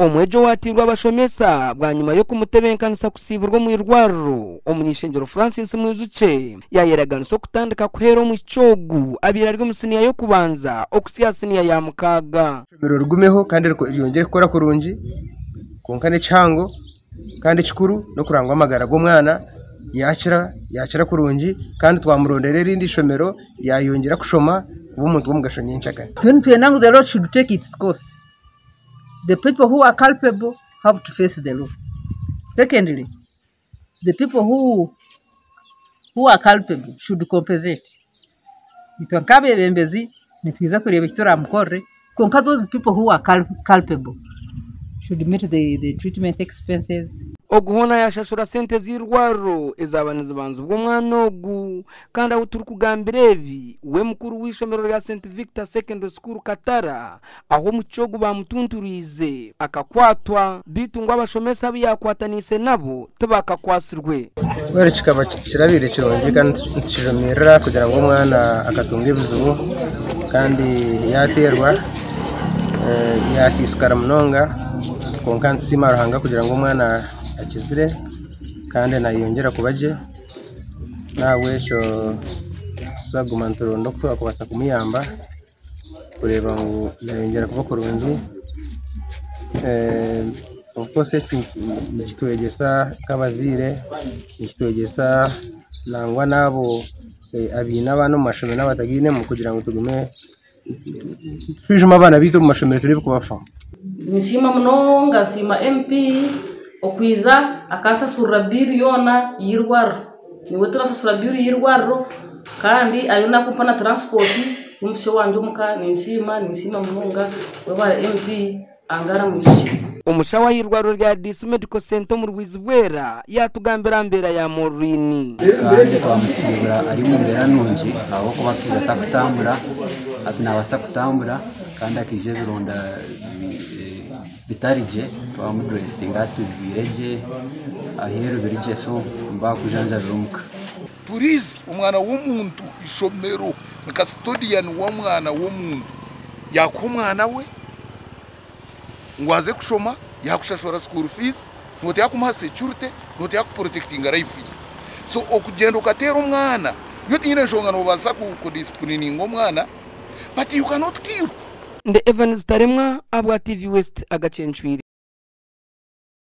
Omwegi owateirwe abashomesa bwanyima y'okumutebenkanisa kusiiburwa omu irwariro, Omuny'ishengyero Francis Mwijukye yayeraganisa okutandika kuheera omwishiki ogu abaire ari omu siniya y'okubanza okuhitsya aha siniya ya mukaaga. Eishomero rigumeho kandi ryongyere kukora kurungi kwonka n'ekihango kandi ekikuru n'okureba ngu amagara g'omwana yakira yakira kurungi kandi twamurondera erindi ishomero yayongyera kushoma kuba omuntu w'omugasho nyencakare. Twena nitwenda ngu the law should take its course. The people who are culpable have to face the law. Secondly, the people who who are culpable should compensate. Itwe nk'abeebembezi nitwija kureeba eki turaamukorere kwonka those people who are culpable should meet the, the treatment expenses. Ogu hoona yaashashura sente z'eirwariro ezaaba nizibanzibwa omwana ogu kandi ahu turikugambira ebi, we mukuru w'eishomero rya St Victor Secondary School Katara ahu omwishiki ogu baamutunturiize akakwatwa beitu ngu abashomesa abu yaakwataniise nabo tibakakwatsirwe. Mbwenu kikaba kirabaire kirungi kandi nitukijumirira kugira ngu omwana akatunga ebizibu kandi yaateerwa yaasiisikara munonga kwonka nitusiima Ruhanga kugira ngu omwana akizire kandi nayeyongyera kuba gye n'ahabw'ekyo tuzaguma nituronda oku twakubaasa kumuyamba kureeba ngu yayongyera kuba kurungi. Of course eki nikitwegyesa nk'abazaire, nikitwegyesa nangwa n'abo abaine abaana omu mashomero n'abatagainemu kugira ngu tugume tushwijume abaana baitu omu mashomero tureebe ku bafaho. Ninsiima munonga nsiima MP okwiza akansasurira bill yoona y'eirwariro. Niiwe turasasura bill y'eirwariro kandi ariyo nakumpa na transport y'omushija wangye omuka. Ninsiima ninsiima munonga webare MP Angara Mwijukye. Omushaho ah'eirwariro rya Diisi Medical Centre omu Rwizi Bwera yaatugambira aha mbeera ya Maureen. Kandi twamusiibura ari omu mbeera nungi ahabw'okuba akaija atarikutambura hati naabaasa kutambura kandi akaija ebironda bitari gye twamuduresinga hati bigwire gye aheeru biri gye so nibakujanjabira omuka. Purizi omwana w'omuntu ishomero ni custodian w'omwana w'omuntu yakuha omwana we ngu aze kushoma yakushashura school fees noteekwa kumuha security noteekwa ku protectinga life ye so okugyenda okateera omwana nyowe tinyine nshonga nobaasa ku disciplininga omwana but you cannot kill. Ndi Evans Taremwa ahabwa TV West agacencwire.